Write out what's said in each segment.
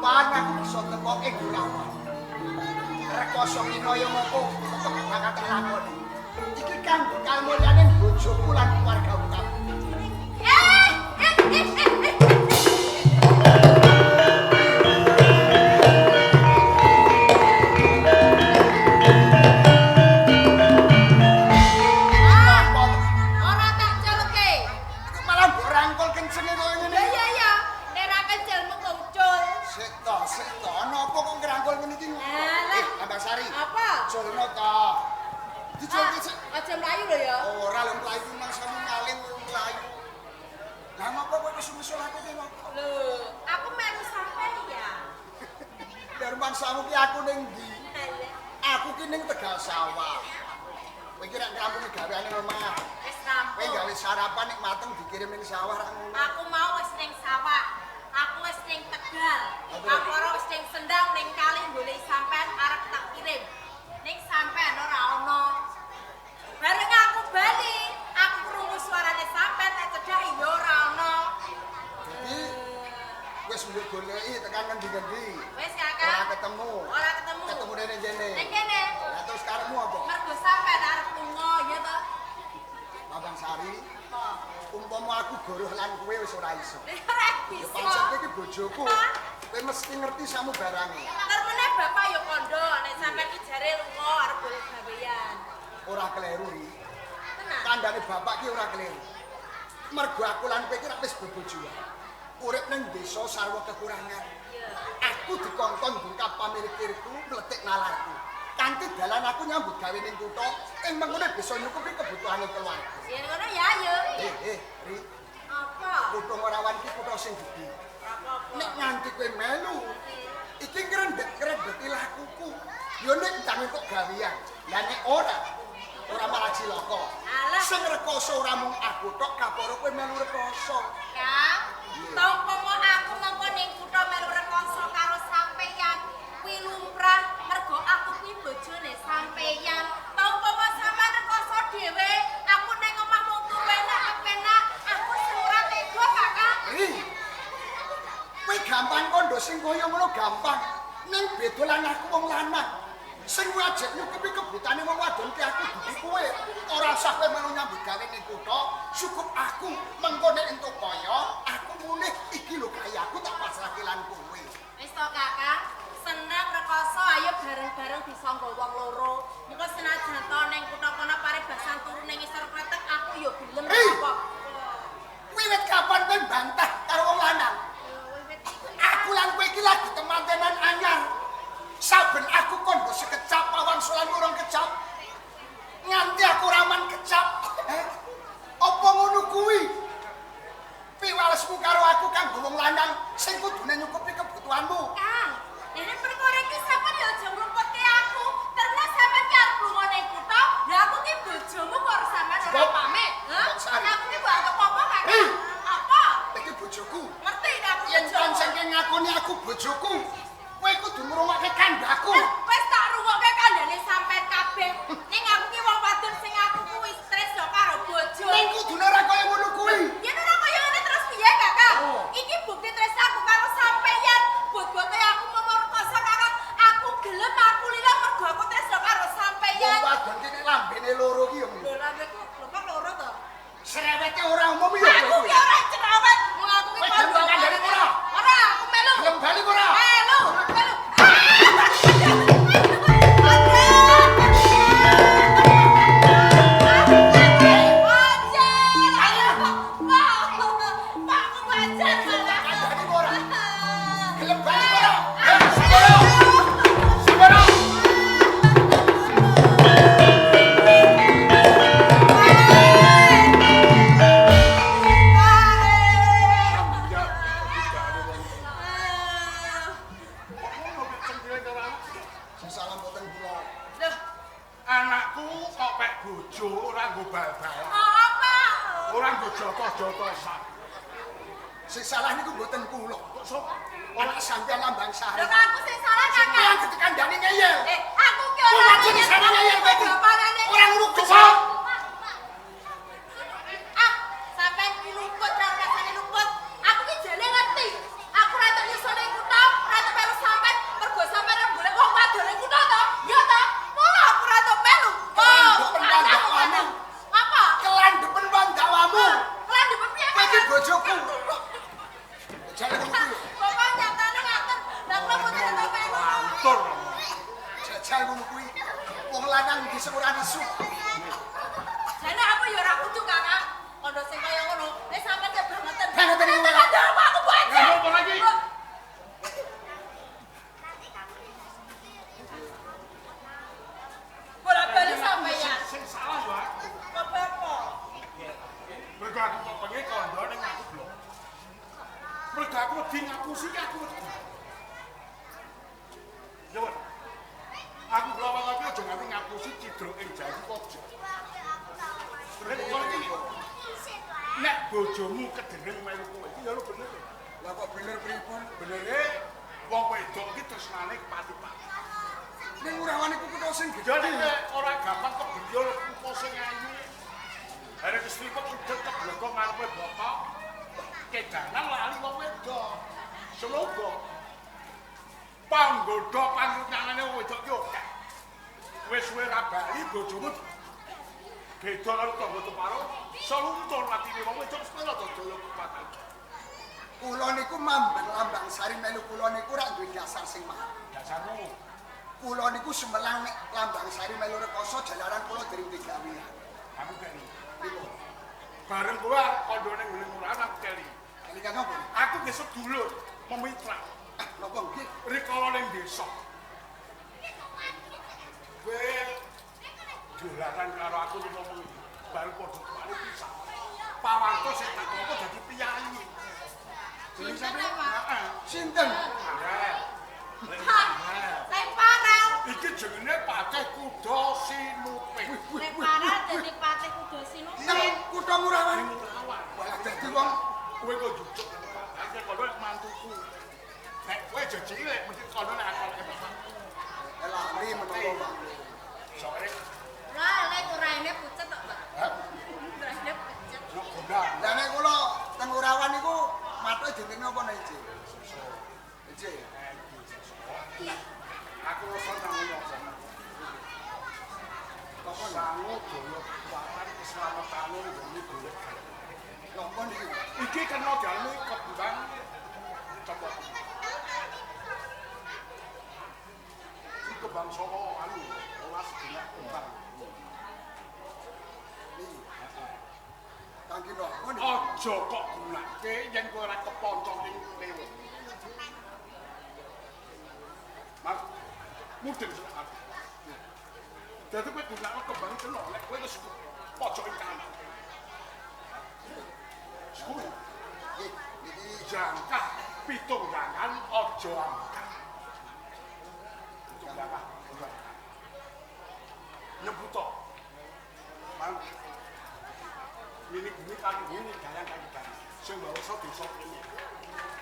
Kapan aku bisa teko ing kapan? Rekoso kinaya ngopo tetep bakal tak lakoni. Iki kanggo kamulyane bojoku lan keluargaku kabeh. Ora tak celke. Iku malah mbok rangkul kencenge koyo ngene. Lah iya iya, nek ra kencel mengko ucul. Sik to, sik to. Ana apa kok ngrangkul ngene iki? Alah. Lambang Sari. Apa? Culno to. Diculke sik. Aja mlayu lho ya. Ora lho mlayu mangsamu ngaling mlayu. Lah ngopo kowe wis misusul aku ki ngopo? Lho, aku melu sampeyan. Lah mangsamu ki aku ning ndi? Alah, Aku ki ning Tegal Sawah. Kowe iki rak ngrampungi gaweane omah. wis rampung. Kowe gawe sarapan nek mateng dikirim ning sawah rak ngono. Aku mau wis ning sawah. Aku wis ning Tegal. Aku ora wis ning Sendang ning kali golek sampean arep tak kirim. Ning sampean ora ono. Bareng aku bali, aku krungu suarane sampean tak cedhaki ya ora ono. Jadi wis mbok goleki tekan ngendi-ngendi. Wis Kakak. Ora ketemu. Ora ketemu. Ketemu ning kene. Ning kene. Lah terus karepmu apa? Mergo sampean arep lunga ya to. Lambang Sari, Apa? umpama aku goroh lan kowe wis ora iso. Ora Ya bisa. pancen kowe iki bojoku. Kowe mesti ngerti samu barange. Termene bapak ya kondo nek sampean ki jare lunga arep golek gawean. Ora kleru ri. Tenan. Kandhane bapak ki ora kleru. Mergo aku lan kowe iki rak wis bebojoan. Urip ning desa sarwa kekurangan. Iya. Aku dikongkon bungkap pamilikirku mletik nalarku. Kanthi dalan aku nyambut gawe ning kutha, ing mengkone bisa nyukupi kebutuhane keluarga. Yen ngono ya ayo. Eh, Ri, Apa? kutha Ngarawan ki kutha sing gedhe. Ora apa-apa. Nek nganti kowe melu, iki ngrendhet-ngrendheti lakuku. Ya nek ndang entuk gawean. Lah nek ora, ora malah cilaka. Alah. Sing rekoso ora mung aku tok, kaporo kowe melu rekoso. Kang, umpama aku mengko ning kutha melu rekoso karo sampeyan, kuwi lumrah mergo aku kuwi bojone sampeyan. Umpama sampean rekoso dhewe, aku ning omah mung turu enak kepenak, aku sing ora tega, Kakak. Ri. Kowe gampang kondo sing kaya ngono gampang. Ning beda lan aku wong lanang. Sing wajib nyukupi kebutuhane wong wadon ki aku dudu kowe. Ora usah kowe melu nyambut gawe ning kutha, cukup aku mengko nek entuk kaya, aku mulih iki lho kayaku tak pasrahke lan kowe. Wis to, Kakak. Seneng rekoso ayo bareng-bareng disangga wong loro. Mengko senajan to ning kutha kono paribasan turu ning ngisor kretek aku yo gelem apa. Wiwit kapan kowe bantah karo wong lanang? Aku lan kowe iki lagi temantenan anyar. Saben aku kondo sekecap pawangsulan urung kecap. Nganti aku raman kecap. Apa ngono kuwi? Piwalesmu karo aku kanggo wong lanang sing kudune nyukupi kebutuhanmu. Kang, dene perkara iki sampean ya aja ngruputke aku. Terus sampean ki arep lunga ning kutha, lha aku ki bojomu kok ora sampean ora pamit. Hah? Aku ki mbok anggap apa, Kakak? Apa? Iki bojoku. Ngerti nek aku Yen pancen kowe ngakoni aku bojoku, kowe kudu ngrungokke kandhaku. Wis tak rungokke kandhane sampean kabeh. Ning aku ki wong wadon sing aku kuwi tresno karo bojo. Ning kudune ora kaya ngono kuwi. Yen ora kaya ngene terus piye, Kakak? Iki bukti tresno aku karo sampeyan. Bot-bote aku momor rekoso, Kakak. Aku gelem aku lila mergo aku tresno karo sampeyan. Wong wadon ki nek lambene loro ki yo. Lho lambeku lho kok loro to? Serewete ora umum yo. Aku ki ora cerewet. Wong aku ki Kowe gelem kandhane ora? Ora, aku melu. Gelem bali ora? Melu, melu. Gelem bali ora? Sembara! Sing salah mboten kula. Anakku kok pek bojo ora nggo bal-balan. Ora nggo jotos-jotosan. Sing salah niku mboten kula. Kok sapa? Ora sampeyan Lambang Sari. Lho aku sing salah, Kakak. Kowe anggere dikandani ngeyel. Aku ki ora Wong wadon salah ngeyel kowe iki. Ora ngrujuk. Ah, sampean ki luput ra rasane luput. Aku ki jane ngerti. Aku ora tok nyusul ning kutha, ora tok Jajal ngono kuwi. Wong lanang iki sing ora nesu. Jane aku ya ora kudu, Kakak. Kondo sing kaya ngono. Nek sampean cek bangeten. Bangeten iki wae. Aku bocah. Lah apa lagi? Bola-bali sampeyan. Sing salah yo aku. Apa? Mergo aku kok pengen kondo ning aku blok. Mergo aku wedi ngapusi ki aku wedi. Ya wes. Aku blok iki aja nganti ngapusi cidruk ing janji pojok. Terus kono iki nek bojomu kedereng melu kowe iki ya lho bener. Lah kok bener pripun? Benere wong wedok iki tresnane kepati-pati. Ning Ngurawan iku kutha sing gedhe. Ora gampang kebiyul kutha sing ayu. Arep wis lipet udet kebloko ngarepe bapak. Kedanan lali wong wedok. Semoga panggodha pangrutangane wong wedok ki akeh. Wis suwe ra bali bojomu beda karo tangga teparo, seluntur atine wong wedok sepira to daya kekuatan. Kula niku mambeng Lambang Sari melu kula niku rak duwe dasar sing mahal. Dasarmu? Kula niku sumelang nek Lambang Sari melu rekoso jalaran kula dereng digawean. Aku keli. Pripun? Bareng kowe kandhane nggone murahan aku keli. Keli kan apa? Aku nggih sedulur memitra. Ah, napa nggih? Rikala ning desa. Kowe dolanan karo aku ngomong iki, baru padha tuwane pisah. Pawanto sing tak tampa dadi piyayi. Sinten ta, Pak? Heeh. Sinten? Lek parel. Iki jenenge Patih Kuda Sinupit. Lek parel dadi Patih Kuda Sinupit. Nang kutha Ngurawan. Ngurawan. Walah dadi wong kowe kok jujuk Patih kono mantuku. Nek kowe aja cilik mesti kono nek aku lek bapakku. Lali menawa, Pak. Sore. Lah lek raine pucet kok, Pak. Hah? Raine pucet. Yo gondang. Lah nek kula teng Ngurawan niku mathuke jenenge apa nek iki? Iki. Aku rasa nang ngono. Kok sangu daya kekuatan keslametane nggone golek. Napa niki? Iki kena dialami kembang cepot. Iki kembang saka anu, ora sejenak kembang. Niki. Kangge napa niki? Aja kok gunake yen kowe ora keponco ning lewe. Mas, mudeng sak aku. Dadi kowe gunakno kembang kena nek kowe wis pojok ing kanan. Kuwi Nggih, niki jangkah pitung jangan aja angkat. Pitung jangkah. Nyebut to. Mang. Mini-mini kali ngene gayang kali gayang. Sing bawasa desa kene.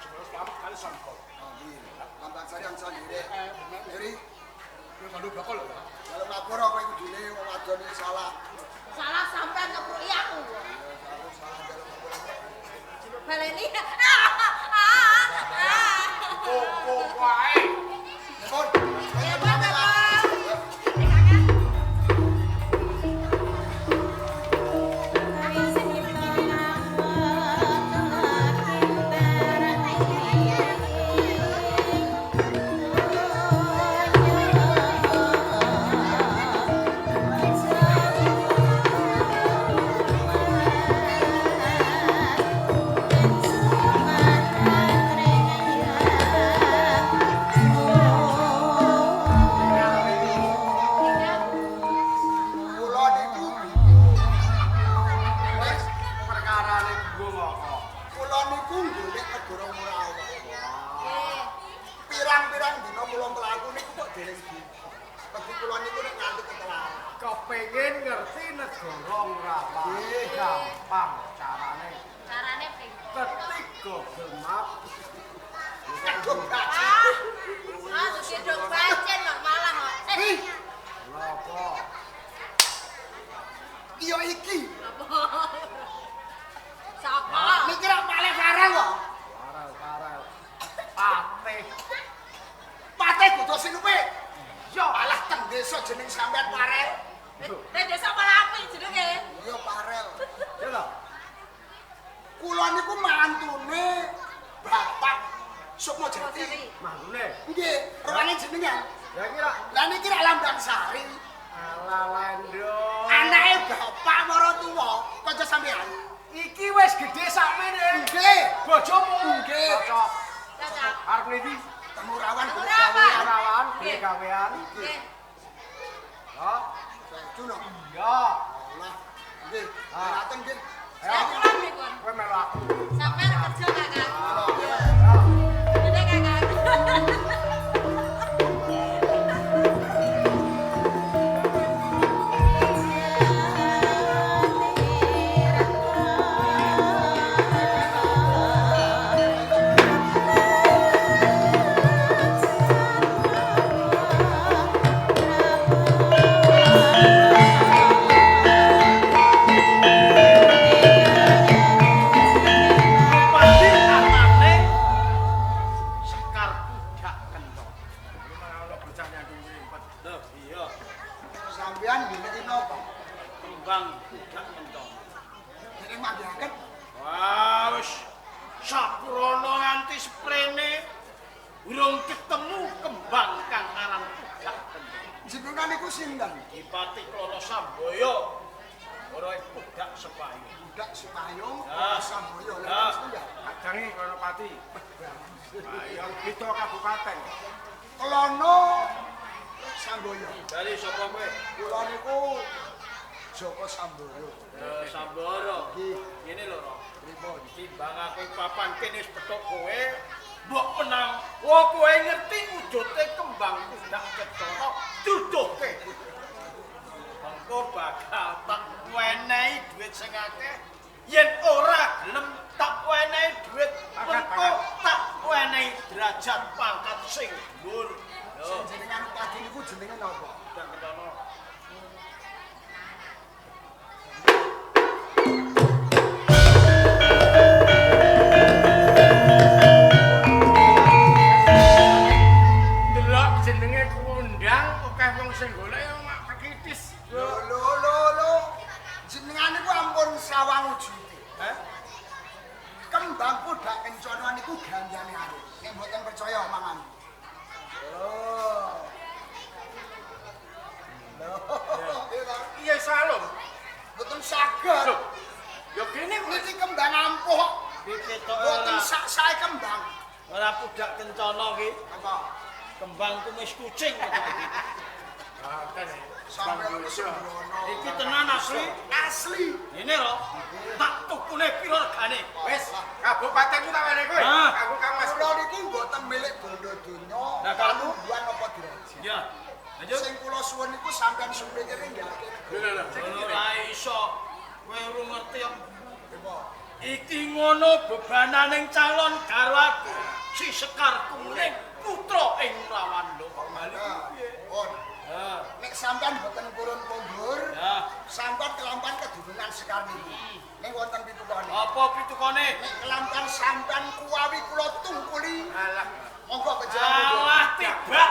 Sebab selamat kali sangkol. Nggih. Lambang Sari angsa nderek. Ngeri. Kowe kandho bakal lho. Kalau ngapura kowe kudune wong wadon iki salah. Salah sampean ngepruki aku. Aku salah njaluk ngapura. Baleni. Kok wae. Pun. Ya, Pak, Pak. Kula niku wis Perkarane gua kok. kula niku golek negara Ngurawan. Nggih. Pirang-pirang dina kula mlaku niku kok dereng buka. Mergo kula niku nek nganti ketelaran. Kepengin ngerti negara Ngurawan. Nggih. Gampang carane. Carane pripun? Ketik Google Map. Kandung gaji. Ah, digedhok bacen kok malah kok. Ih, Lha apa? iya iki. Apa? Sapa? Niki rak paling farel kok. Parel, parel. Patih. Patih Kuda Sinupit. Yo, Alah teng desa jeneng sampean Parel. Nek desa malah apik jenenge. Iya Parel. Ya lho. Kula niku mantune Bapak Sukmajati. Mantune. Nggih, rupane jenengan. Ya iki lak. Lah niki rak Lambang Sari. Alah Lando. Anake bapak maratuwa kanca sampean. Iki wis gedhe sakmene. Nggih. Bojomu. Nggih. Cocok. Cocok. Arep niki Temurawan Temurawan. Temurawan, golek gawean. Nggih. Ya. Cuno. Iya. Allah. Nggih. Ngaten nggih. Saya pulang nih, Kon. Kowe melu aku. Sampeyan kerja, Kakak. Ya. Dadah, Kakak. Pati artane Sekar Pudak Kentong. Malah bocah nyandung rempet. Lho iya, Sampean goleki napa? kembang Pudak Kentong. Dereng manggihaken. Wah, wis saprana nganti sprene urung ketemu kembang kang aran Pudak Kentong. Jenengan niku sinten? Dipati Klono Samboyo ora Pudak Sepayung. Budak Supayung, Ya. Samboyo. Ya. Lah setunggal. Kadange kono pati. Ayo kita kabupaten. Klono Samboyo. Dari sapa kowe? Kula niku Joko Samboyo. Ya Samboro. Nggih. Ngene lho, Ro. Pripun? Timbang aku papan kene wis petuk kowe, mbok menang. Wah, kowe ngerti wujute kembang pudak kencana, duduhke. Mengko bakal tak wenehi dhuwit sing akeh. Yen ora gelem tak wenehi dhuwit, mengko tak wenehi derajat pangkat sing dhuwur. Sing Lho, jenengan upadi niku jenenge napa? Pudak Kencana. Delok jenenge kundang akeh wong sing golek ya mak kekitis. Lho lho lho lho. Jenengan niku ampun sawang wujude. Hah? Kembang Pudak Kencana niku gandane arep. Nek mboten percaya mangan. Lho. Lho. Iya ta? Iya salum. Mboten saged. Lho. Ya kene Niki kembang ampuh. Iki tok Mboten ora sak-sae kembang. ora Pudak Kencana ki. Apa? Kembang kumis kucing kok iki. Sampai sembrono. Iki tenan asli. Asli. Ngene lho. Tak tukune piro regane? Wis, kabupatenku tak wene kowe. Ah. Aku Kang Mas. Kula niku mboten milik bondo donya. Nah, kalau- kalungguhan napa derajat. Ya. Lanjut. Sing kula suwun niku sampean sumringire nggake. Lho lho. Ora iso. Kowe urung ngerti kok. Pripun? Iki ngono bebananing calon garwaku si Sekar Kuning putra ing Rawando. Bali piye? Pun. Ya. Nek sampean mboten purun kondur, Ya. sampean kelampan kedunungan Sekar niku. Ning wonten pitukane. Apa pitukane? Nek kelampan sampean kuwawi kula tungkuli. Alah. Monggo kejaran mundur. Alah tibak